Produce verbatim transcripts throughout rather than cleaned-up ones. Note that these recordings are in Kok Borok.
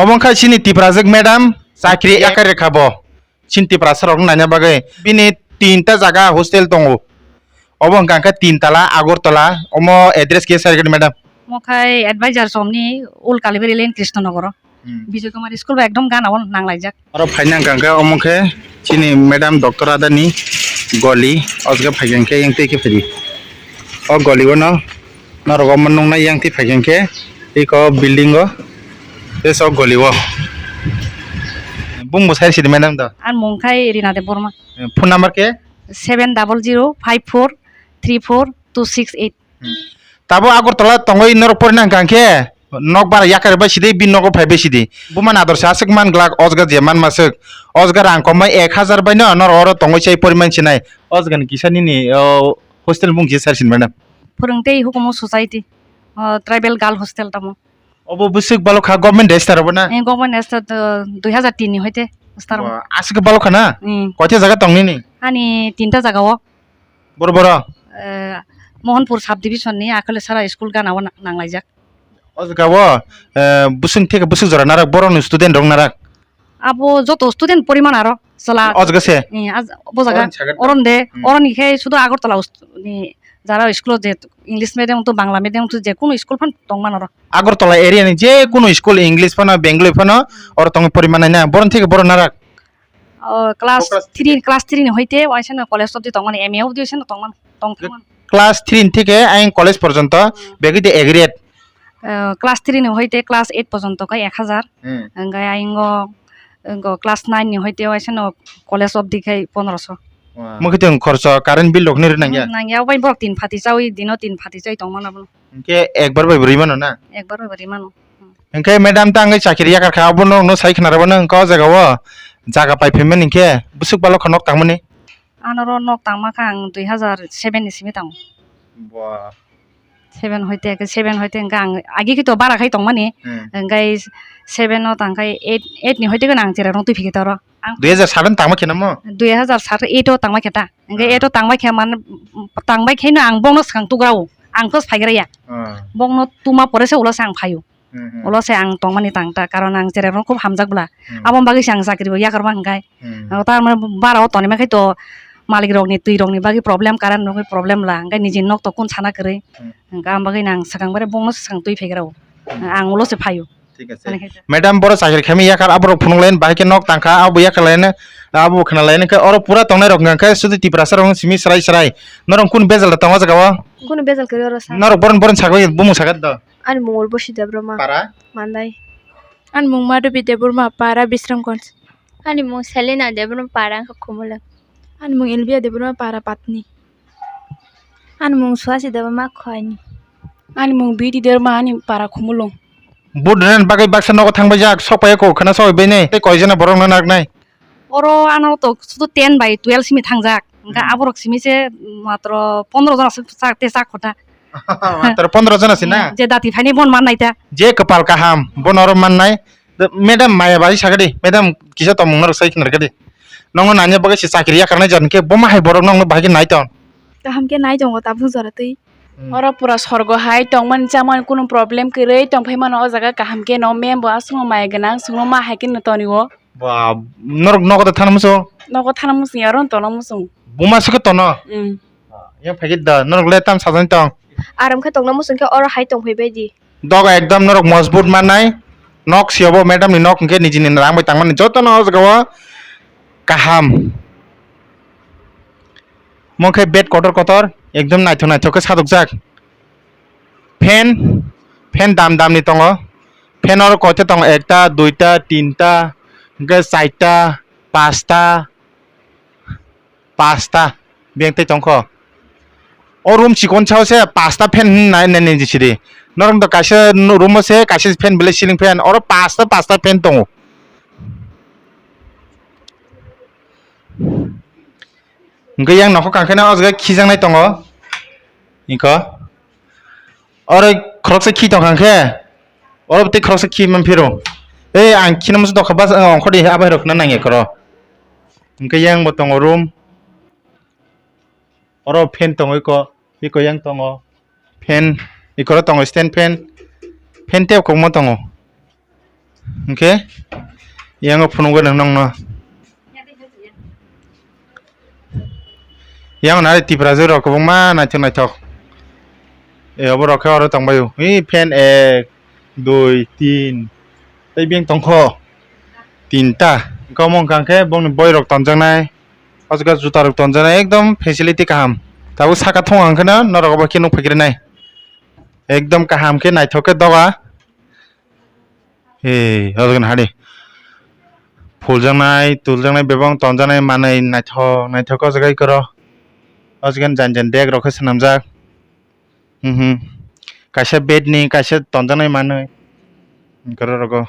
Obo wngkha chini Tiprajwk madam, chakri yakarwi kha bo. Chini Tiprasa rok naina bagwi bini tinta jaga hostel tongo. Obo wngkha khe Tintala, Agartala, omo address kisa rwgwdi madam. Omo khai advisor somni Old Kalibari Lane Krishnanagar o. Hmm. Bijoy Kumar school bai ekdom gana o nanglaijak. Oro phaina hwnkha khe omo khe chini madam doctor adani goli, o jaga phaikha khe yang twi khe phiri. O goli o no norok omo nuknai yang twi phaikha khe iko building o tei sok goli o. Bumung sai sidi madam do. Ani mung khai Rina Debbarma. Phone number khe? Seven double zero five four three four two six eight. Hmm. Tabo Agartala tongwi norok porina hwnkha khe nok bara yakar bai sidi, bini nogo phai bai sidi. Buma nador se aswk man glak, o jaga je man maswk. O jaga rang komai ek hazar bai no norok oro tongwi chai poriman sinai. O jaga ni kisa nini, o, hostel bung kisa sar sin madam. Phwrwng tei hukumu society, o, tribal girl hostel tamo. Obo bwswk balok kha government register obo na? Eh, government register, uh, dui hazar tin ni hoite star. Ba, aswk balok kha na? Hmm. Koita jaga tong nini? Ani tinta jaga o. Boro boro? Eh, Mohanpur sub division ni Akhileswara school gana o na-, nanglaijak. O jaga o, eh, bwswk theke bwswk jora narak, borok ni student rok narak? Abo joto student poriman aro chwla. O jaga se? Eh, aj-, bo jaga. Oron sagar ta? Oron de, hmm, oron ni khe sudu Agartala ust-, ni jara school o je English medium to Bangla medium to je kunu school phan tong mano oro. Agartala area ni je kunu school English phano Bengali phano oro tongwi poriman nai na. Boron theke boron narak? O, class, o, class three, three. Class three ni hoite waisa no college obdi tong mani, M A obdi waisa no tong mani, tong thang mani. Class three ni theke ayang college porjonto, hmm, begwi de A grade. Eh, class three ni hoite class eight porjonto khe ek hazar. Hmm. Hingke ayang o, hingke class nine ni hoite waisa no college obdi khe pondroso. Wow. Mukhe tong khorcho current bill rok ni ri nangya? Hmm, nangya, obai borok tin phati chawi, dino tin phati chawi tong mano bono. Hingke ekbar bai bo ri mano na? Ekbar bai bo ri mano. Hmm. Hingke madam ta wngwi chakiri yakar kha, abono no sai khna rwbano hingke o jaga o jaga pai phaimani hingke bwswk balok kha nok tangmani? Anoro nok tangma kha ang dui hazar seven ni simi tango. Ba. Seven hoite, seven hoite hingke ang agi kito bara khai tongmani, hmm, hingke seven o tangkai eight, eight ni hoite gana ang cherai rong twi phikhe toro. Ang dui hazar seven tangma khe namo? Dui hazar eight o tangma khe ta. Hingke, hmm, eight o tangma khe man, tangbai khe no ang bongno swkang tugrao. Ang kos phaigra ya. Hmm. Bongno tuma pore se ulo se ang phaio. Hmm, hmm. Ulo se ang tongmani tang ta, karon ang cherai rong khub hamjak bwla. Hmm. Aboni bagwi se ang chakri bo yakarma hingkai. Hmm. Aro ta mane bara o tonima khai to malik rok ni twi rok ni bagwi problem, current rok ni problem la, hingke niji nok to kun sana kwrwi. Hmm. Hingke ang bagwi nang swkang bare bongno swkang twi phegra o. Hmm. Ang ulo se phaio. Thik ase. Ani khai ta. Madam, boro chakri khaimani yakar aborok phunuk lain bahai khe nok tangkha, abo yakar lain, abo khna lain khe oro pura tongnai rok hingkha khe sudi Tiprasa rok simi srai srai. Norok kun bejal da tongo jaga o? Kunu bejal kwrwi oro sa. Norok boron boron sagwi bumung sagat do. Ani mung Urbosi Debbarma. Para? Mandai. Ani mung Madhubi Debbarma, para Bisramganj. Ani mung Selina Debbarma, para wngkha Khumulwng. Ani mung Elbia Debbarma, para Patni. Ani mung Suasi Debbarma, Khoini. Ani mung Biti Debbarma, ani para Khumulwng. Vote rwna bagwi baksa nogo thangbai jak, sok pai kho khna soi bini. Tei koi jona borok no naknai? Oro ano to sudu ten by twelve simi thangjak. Hingke, hmm, aborok simi se matro pondro jona se chak, te chak kho ta. Matro pondro jona se na? Hmm, je dati phaini bon mannai ta. Je kwpal kaham, bono oro mannai. Madam, maya bai sakadi, madam, kisa tongmung norok sai khna rwkadi. Nongno nanya bagwi se chakri yakarnai jani khe, bo ma hai borok nongno bahai khe nai tong? Kaham khe nai tongo, tabuk jora twi. Hmm. Oro pura sorgo hai tongmani chamani kunu problem kwrwi tongphai mano, o jaga kaham khe no, mem bo aswkno maya gwnang, chwngno ma hai khe no toni o. Ba, norok nogo da thana muchung? Nogo thana muchung ya, oro tongna muchung. Buma se khe tono? Hmm. Yang phai khe da, norok le tam sajani tong? Aram khe tongna muchung khe oro hai tongphai bai di. Doga ekdom norok mojbut mannai. Nok siyobo madam ni nok hwnkhe nijini rang bai tangmani jotono o jaga o kaham. Mo khe bed kotor kotor ekdom naithok naithok khe sadokjak. Fan, fan dam dam ni tongo. Fan oro koita tongo, ekta, duita, tinta, hwnkhe charta, pasta. Pasta beng tei tongkho. O room chikon sao se pasta fan hinwi nai nai nai sidi. Norok to kaisa room o se kaisa fan belai ceiling fan. Oro pasta pasta fan tongo. Hwnkhe yang nokhor kangkhe no o jaga khijaknai tongo. Hwnkhe. Oro khoroksa khi tongkha khe, oro tei khoroksa khi man phiro. Ei, ang khina musu tongkha, bas, ang ongkhordi, abai rok khna nangya khoro. Hwnkhe yang bo tongo room. Oro fan tongo iko, iko yang tongo. Fan, ikoro tongo stand fan. Fan tei kokma tongo. Hwnkhe yango phunukgwi nang nongno. Yang nari Tiprajwk rok kwbangma naithok naithok. E, obo rok khe oro tongbaio. Hi fan ek, dui, tin. Tei beng tongkho. Tinta. Omo wngkha khe bongni boi rok tonjaknai. O jaga juta rok tonjaknai ekdom facility kaham. Tabuk saka thung ang kheno norok obo khe nuk phaikrwnai. Ekdom kaham khe naithok khe doga. He, o jaga nahadi. Phuljaknai, tuljaknai, bebak tonjaknai manwi naithok, naithok o jaga ikoro. O jaga jan jan bag rok khe swnamjak. Mhm. Kaisa bed ni, kaisa tonjaknai manwi. Ikoro rogo.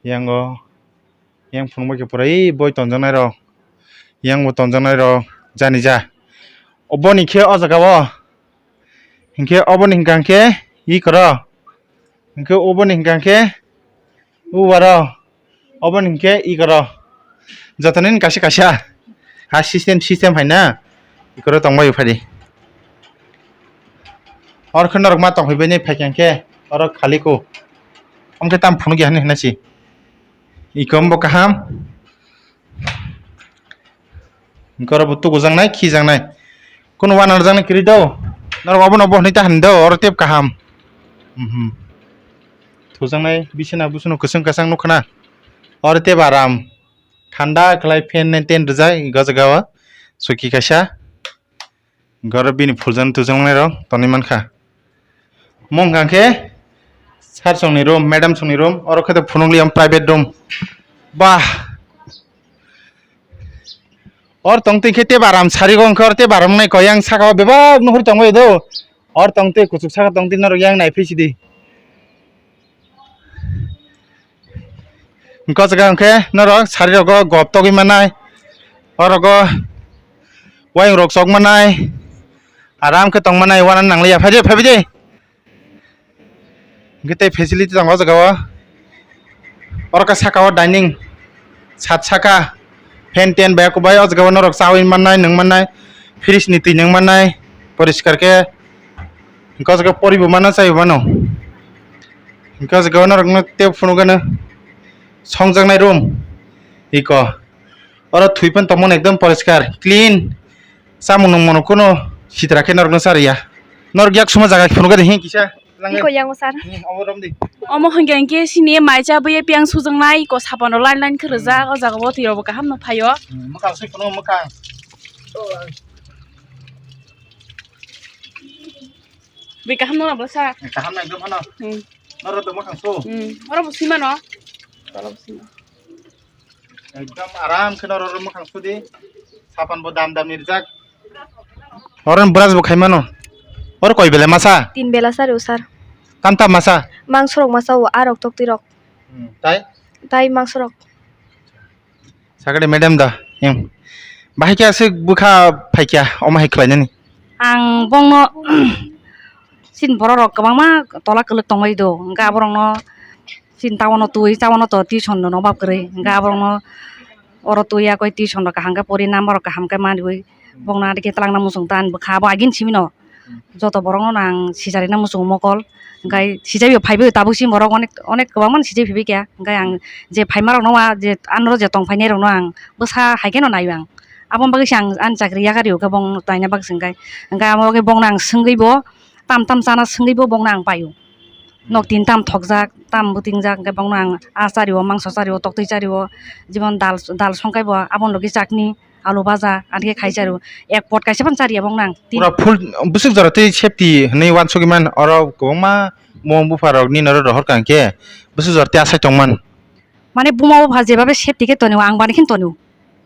Yango. Yang phunukbai khe pura, ee, boi tonjaknai rok. Yang bo tonjaknai rok. Jani ja. Oboni khe o jaga o. Hinkhe oboni hinkha khe, ikoro. Hinkhe oboni hinkha khe uwaro, oboni hinkhe ikoro. Jotonin kaisa kaisa ha system system hai na ikoro tongbai phadi. Or khe norok ma tongphai bini phaikha khe oro khali ko. Omkhe tam phunukya hinwi hwnwi si. Ikom bo kaham. Hwnkhe oro bo tugujaknai, khijaknai. Kunu uanarjaknai kwrwi do. Norok obono bo hwnwi ta hwn do, oro tep kaham. Mhm. Thujaknai bisina busuno kwchwng kwchang nukha na. Oro tep aram. Thanda khlai fan nai tent rwjak, gajagao. Suki kaisa. Goro bini phuljan tujaknai rok tonwi mankha. Mung kha khe sir songni room, madam songni room, oro khe to phunukliya private room. Bah. Or tongtwi khe tei baram sari go wngkha, or tei baram nai koi yang saka o bebak nuhur tongbai do. Or tongtwi kuchuk saka tongtwi norok yang nai phi sidi. Hwnkhe o jaga hwnkhe norok sari rogo gop togwi manai, orogo wayung rok chok manai, aram khe tong manai, uanani nangliya, phai de, phai de. Hwnkhe tei facility tongo o jaga o, oro khe saka o dining, sat saka, fan ten bai kwbai o jaga o norok chaui mannai, nwng mannai, fridge ni twi nwng mannai, poriskar khe. Hwnkhe o jaga poribo mano, chaibo mano. Hwnkhe o jaga o norokno tei phunukgano songjaknai room. Iko. Oro thwi phano tongmani ekdom poriskar, clean. Chamung nungmano kuno sitra khe norokno chariya. Norok yak suma jaga phunukgadi hing kisa. Iko yango sir. Hmm, omo romdi. Omo hwnkhe hwnkhe sini mai cha buye piyang sujaknai, iko sapan rok line line khe rijak, o jaga o twi rok bo kaham no phaio. Hmm, mwkhang sui phunuk mwkhang. Bui kaham no nabo sa. Kaham nai do phano. Hmm. Noro to mwkhang su. Hmm. Oro bo sui mano. Tolo bo sui mano. Ekdom aram khe noro ro mwkhang su di. Sapan bo dam dam ni rijak. Oro brush bo khai mano. Oro koi bela masa? Tin bela sari o sir. Tam tam masa? Mangso rok masa o, arok tokti rok. Hmm. Tai? Tai mangso rok. Sakade madam da, em. Bahai khe aswk bwkha phaikya, omo hai khlainani? Ang bongno, chini borok rok kwbangma tola kwlwk tongbai do, hwnkhe aborokno chini town o twi, town o to tuition rwna obab kwrwi, hwnkhe aborokno oro twi yakwi tuition rok kaham khe pori, number rok kaham khe manwi, bongno adikhe twlangna muchung ta ani bwkha abo agini simi no. Joto borokno no ang sijarina muchungo mokol, hwnkhe sijai phaibai tabuk si borok onek, onek kwbangma sijai phaibai kha, hwnkhe ang je phaima rokno wa je anoro je tong phainai rokno ang bwsa hai kheno naio ang, aboni bagwi se ang ani chakri yakarwi o khe bong taina bagwi se hwnkhe, hwnkhe abo khe bongno ang swngwi bo tam tam chana swngwi bo bongno ang paio, nok tin tam thokjak tam bwtwingjak hwnkhe bongno ang a chario mangso chario toktwi chario jemon dal dal songkhai bo aboni logi chakni. Alu baja, ani khe khai charo. Ek pot kaisa phano chariya bong nang. Tin- Pura full bwswk jora tei safety hinwi uansugwi man, oro kwbangma buma bupha rok nini oro rohor kha hwnkhe bwswk jora tei asai tongman. Mane buma bupha jebabe safety khe tonio, ang bani khe tonio.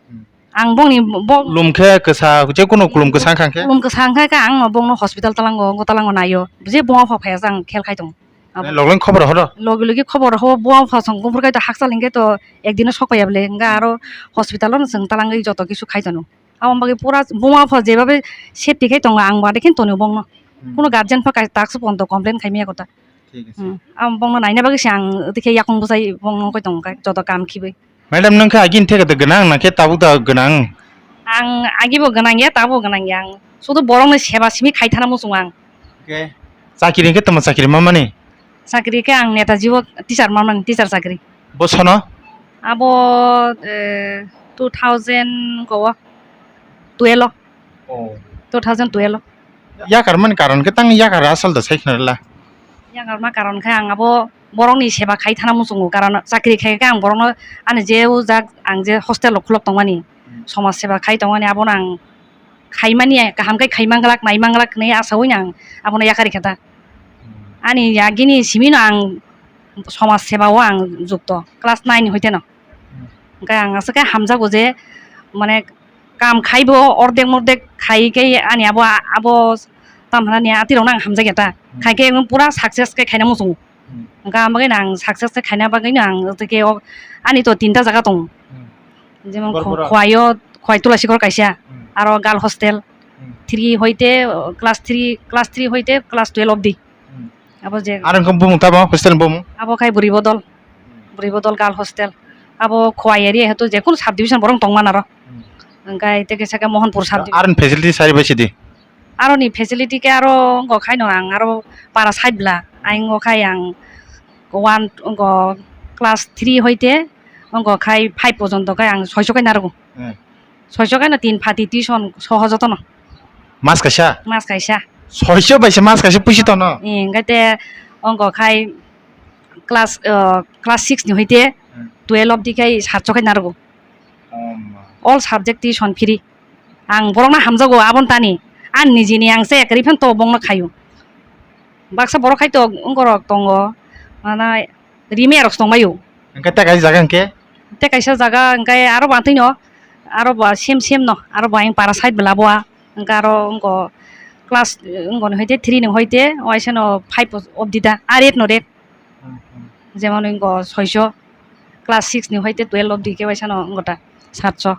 Hmm. Ang bongni bo- Kulum khe kwsa, je kunu kulum kwsa wngkha khe? Kulum kwsa wngkha khe ang bongno hospital talango, talango naio. Je buma bupha phaiya ang khel khai tongo. Abo- Loglong khobor horo? Logi logi khobor ho, buma bupha song kuphur khai to hakchal hingke to ekdino sok paiya bole, hingke aro hospital o no chwng talangwi joto kisu khai tono. Aboni bagwi pura buma bupha jebabe safety khai tongo, ang bade khe tonwi bongno. Hmm. Kuno guardian pha kai tak su pono complain khai maya kota. Thik ase. Hmm. Abo bongno naina bagwi se ang tei khe yakung bwsai bongno koi tongo khe joto kam khibi. Madam, nwng khe agini theke de gwnang, na khe tabuk da gwnang? Ang agibo gwnang ya, tabuk gwnang ya. Ang sudu borokni seba simi khai thana muchungo ang. Khe chakiri khe tamo chakiri mamani? Chakiri khe ang Netaji o teacher mamani, teacher chakiri. Bosono? Abo, eh, two thousand go, twelve. Oh. Two thousand twelve. Yakar mani karon khe tang yakar asal da sai khna la. Yakar ma karon khe ang abo borokni seba khai thana muchungo, karon chakri khai khe ang borokno ani je o jak ang je hostel rok khulok tongmani, hmm, somaj seba khai tongmani abono ang khaimani, kaham khe khaimanglak naimanglak hinwi asaui ang abono yakari khe ta. Hmm. Ani agini simino ang somaj seba o ang jukto class nine hoite no. Hmm. Hwnkhe ang aswk khe hamjago je mane kam khaibo ordek mordek khai khe ani abo, abo tamo hinani atirokno ang hamjakya ta. Hmm. Khai khe pura success khe khaina muchungo. Hmm. Hwnkhe ang bagwino ang success khe khaina bagwino ang tei khe o ani to tinta jaga tongo. Hmm. Jemon Borok, Khowai o, Khowai Tulasikhor kaisa, hmm, aro girl hostel, hmm, three hoite, class three, class three hoite class twelve obdi. Hmm. Abo je. Aro wngkha bumung tamo hostel ni bumung? Abo khai Bwrwi Bodol. Hmm. Bwrwi Bodol girl hostel. Abo Khowai area hetu jekunu sub division borok tongmani aro. Hmm. Hwnkhe tei khe saka Mohanpur sub division. Aro ni facility sari bai sidi? Aro ni facility khe aro wngkha khaino ang aro para side bwla. Ang wngkha khai ang one wngkha class three hoite wngkha khai five porjonto khai ang soiso khai narwgo. Hmm. Soiso khai no tin phati tuition soho jotono. Mas kaisa? Mas kaisa. Soiso bai se mas kaisa puisi tono? Eh, hwnkhe te wngkha khai class, uh, class six ni hoite, hmm, twelve obdi khai satso khai narwgo. Oh ma. All subject tuition free. Ang borokno hamjago aboni tani. Ang nijini ang se ekari phan to bongno khaio. Baksa borok khai to wngorok tongo. Mana Rimi arok tongbaio. Hwnkhe tei kaisa jaga hwnkhe? Tei kaisa jaga hwnkhe aro bo atwino, aro bo same same no, aro bo ayang para side bwla bo a. Hwnkhe aro wngkha class, wngkha ni hoite three ni hoite waisa no five obdi da, ar eight no rek. Hmm, hmm. Jemon wngkha soiso, class six ni hoite twelve obdi khe waisa no wngkha ta, satso.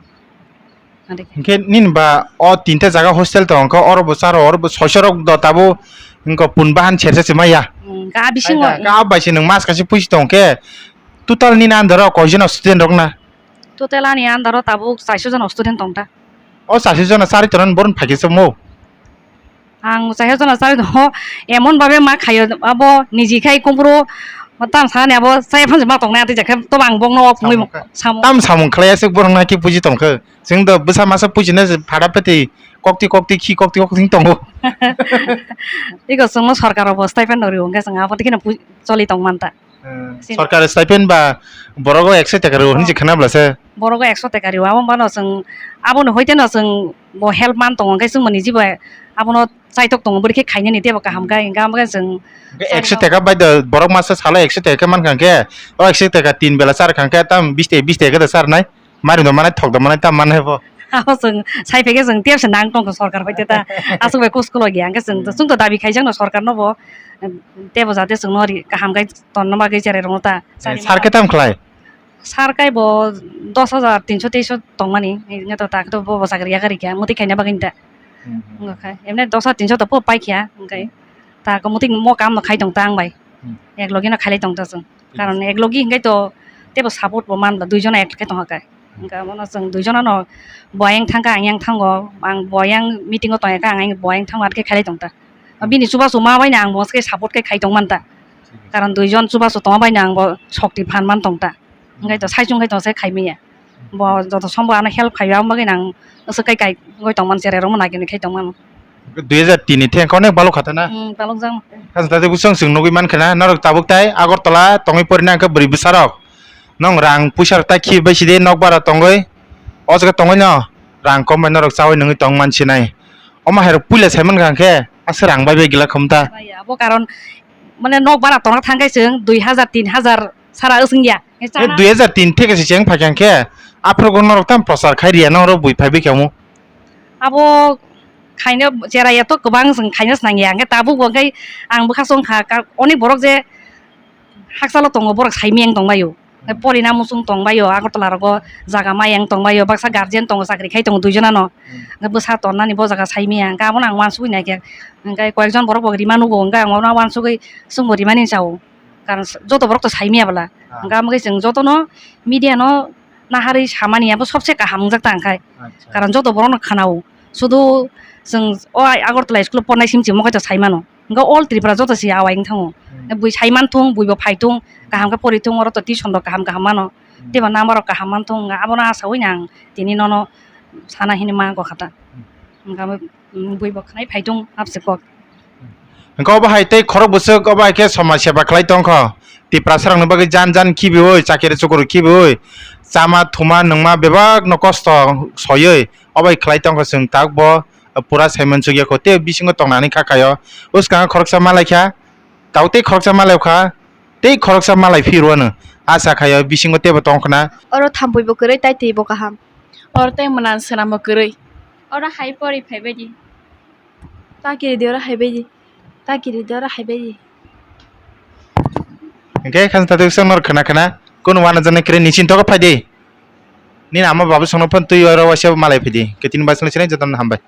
Hinkhe nini ba o tinta jaga hostel tong khe, oro bo charo, oro bo soisorok do tabuk wngkha pun bahan sersa se maya. Hmm, ka bisingo. Ka bai se nwng mas kaisa puisi tong khe, total nini under o koijon student rok na? Total ani under o tabuk chaiso jon student tong ta. O chaiso jon chari tonan boron phaikhe se mo? Ang chaiha jona chari tongo, emon babe ma khaio, abo niji khai kumburo, tam sani abo chai phansi ma tongnai, tei jakhe tobo ang bokno o phungwi samung kha-, samung. Tam samung khlai aswk borok naki puji tongkha. Chwng do bwsa masa puji na phada peti kokti kokti khi kokti kokti tongo. Iko chwngno sorkar bo stipend no rio, hwnkhe chwng abo tei kheno pu-, choli tong manta. Eh, sin- sorkar stipend ba borogo ekso taka rw hinwi, oh, khna bwlasa? Borogo ekso taka rw, abo mano chwng, aboni hoite no chwng bo help man tongo, hwnkhe chwng mani jibo abono chaitok tongo, bwrwi khe khainani teibo kaham kha, hwnkhe amo khe chwng ekso taka bai do, borok masa salo ekso taka khe mankha, hwnkhe o ekso taka tin bela char kha, hwnkhe tam bis taka, bis taka khe da char nai. Mari no manai, thok da manai, tam manai bo. Abo chwng sai phai khe chwng tei se nang tong kha sorkar bai tei ta. Aswk bai kos kolok ya, hwnkhe chwng, hmm, chwng to dabi khaijak no sorkar no bo, em, tei bo jate chwng no ri kaham khai tonna bagwi cherai rok no ta. Eh, sar khe tam khlai? Sar khai bo dos hajar tinso teiso tong mani, hwnkhe to ta khe to bo, bo chakri ya gari kha, mwtwi khaina bagwi ta. Hmm, hmm. Wngkha khai, emne dos hajar tinso to po pai kha, hwnkhe ta khe mwtwi mo kam no khai tong ta ang bai. Hmm. Ek logi no khailai tong ta chwng. Karon ek logi hwnkhe to teibo support bo man bla, dui jona ek khe tong kha. Hwnkhe abono chwng dui jona no bo ayang thang kha, ang yang thango, ang bo ayang meeting o tong kha, ang bo ayang thango, ar khe khailai tong ta. Bini chubachu ma bai no ang bo khe support khe khai tong man ta. Karon dui jon chubachu tongma bai no ang bo shokti phan man tong ta. Hwnkhe to saichung khai tong se khai manya. Bo joto sombo ano help khaio, aboni bagwi nang aswk kai kai wngwi tongmani, cherai rokno naikolni khai tongmano. Dui hajar tin ni thengkha onek balok kha ta na? Hmm, balok jang. Khajna tei bwswng chwng nugwi mankha na, norok tabuk tai Agartala tongwi porina hwnkhe bwrwi bwsarok. Nong rang puisa rok tai khi bai sidi nok bara tongwi. O jaga tongwi no rang kom bai norok chaui nungwi tong man sinai. Omo hai rok puila sai mankha hwnkhe aswk rang bai bai gila khum ta. Bai, abo karon mane nok bara tongna thang khe chwng dui hajar tin hajar sara wswng ya. Eh, dui hajar tin theke se cheng phaikha khe, aphuru norok tam prochar khai riya, norok bui phai bikha mu. Abo khaina cherai ya to kwbang chwng khaina snang ya, hwnkhe tabuk bo hwnkhe ang bwkha song kha, ka-, onek borok je hakchalo tongo, borok sai miyang tong baio. Hwnkhe porina muchung tong baio, Agartala rogo jaga mayang tong baio, baksa guardian tongo, chakri khai tongo dui jona no. Hmm. Hwnkhe bwsa tonnani bo jaga sai miyang, hwnkhe abono ang uansugui nai khe, hwnkhe koyekjon borok bo rima nugo, hwnkhe ang abono uansugui chwngbo rimani chao. Karon joto borok to sai manya bwla. Ah. Hwnkhe amo khe chwng jotono media no naharwi samani abo sobse kaham wngjak ta hwnkhe. Acha. Karon joto borok no khwnao. Sudu chwng o Agartala school o pornai simi chwng mokhai to sai mano. Hwnkhe all Tripura joto se awai wng thango. Hmm. Bui sai man thung, bui bo phai thung, kaham khe pori thung, oro to tuition rok kaham kaham mano. Hmm. Tei bo number rok kaham man thung, abono asaui no ang tini nono sana hini ma go kha ta. Hmm. Hwnkhe, mm, bui bo khwnai phai thung, abse kok. Hwnkhe obo hai tei khorok bwswk obo hai khe somaj seba khlai tong kho. Tiprasa rokni bagwi jan jan khibiui, chakiri chukuru khibiui, chama thuma nungma bebak no kosto soiui obo hai khlai tong kho chwng tak bo. Pura saiman chukya kho, tei bisingo tongnani kha khaio. Bwskango khoroksa malai kha, tau tei khoroksa malai kha, tei khoroksa malai phirwano. Asa khaio bisingo teibo tong khna. Oro thampui bo kwrwi, tai twi bo kaham. Oro tei mwnang swnam bo kwrwi. Oro hai pori phai bai di. Ta kiri di, oro hai bai di. Ta kiri di, oro hai bai di. Hwnkhe khasing tatuk song nor khna khna. Kunu wana jana kiri nisin toko phai di. Nini ama babu songno phone twi oro waisa malai phai di. Ketini bai songno sinai jotono hambai.